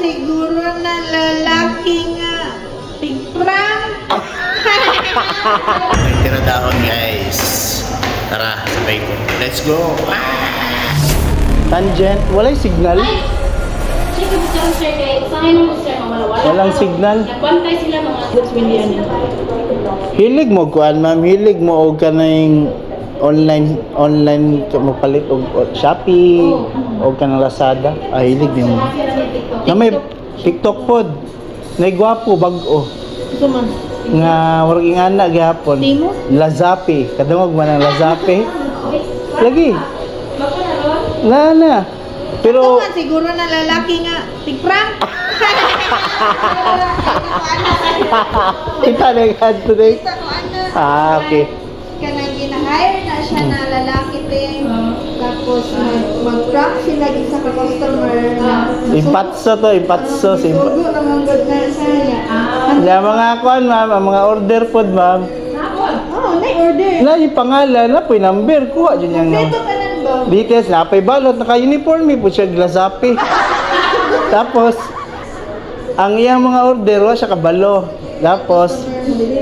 Siguro na lalaki nga tig-prank. May tiradahon, guys. Tara, sabay ko. Let's go! Tangent, walay signal. Ay! Check yung sir, sir, kay usahay mo, sir, mawala-wala. Walang signal. Nagbantay sila mga. Hilig mo kuan, ma'am, hilig mo og kanang online online ka mopalit og Shopee og kanang Lazada. Ah, hilig din mo. Na may TikTok pod. Nay gwapo bag-o. Nga murag ingana gihapon. Timo? Lazapi, kadungog man ang Lazapi. Lagi. Na na. Pero Pero man siguro na lalaki nga tig-prank. Kita na yung ad today. Kita ko ana. Ah, okay. Kanang gina-hire na siya na lalaki te. Tapos mag-prank sila isa ka customer na Impatso to, impatso. Si Sugo naman gud na siya niya. Ya, mga kuan, ma'am, ang mga order pod, ma'am. Oh, na-order. Na yung pangalan, na po yung number, kuha dyan yung Kompleto tanan ba? details, na pa'y balot, naka-uniform, eh, po siya glasapi. Tapos, ang iyang mga order, wa siya kabalo. Tapos,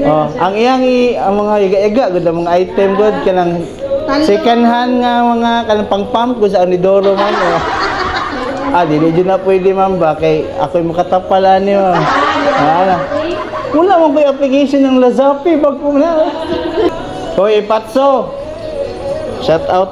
oh, ang iyang ang mga iga-iga, gud ang mga item gud kanang second hand nga mga kanang pang-pump gud sa Anidoro man. Oh. Ah, dili jud na pwede, ma'am, ba kay ako'y makatapal ani, ma'am. Ah, na. Wala man ko'y application ng Lazapi bag ko na. Hoy, Patso. Shout out.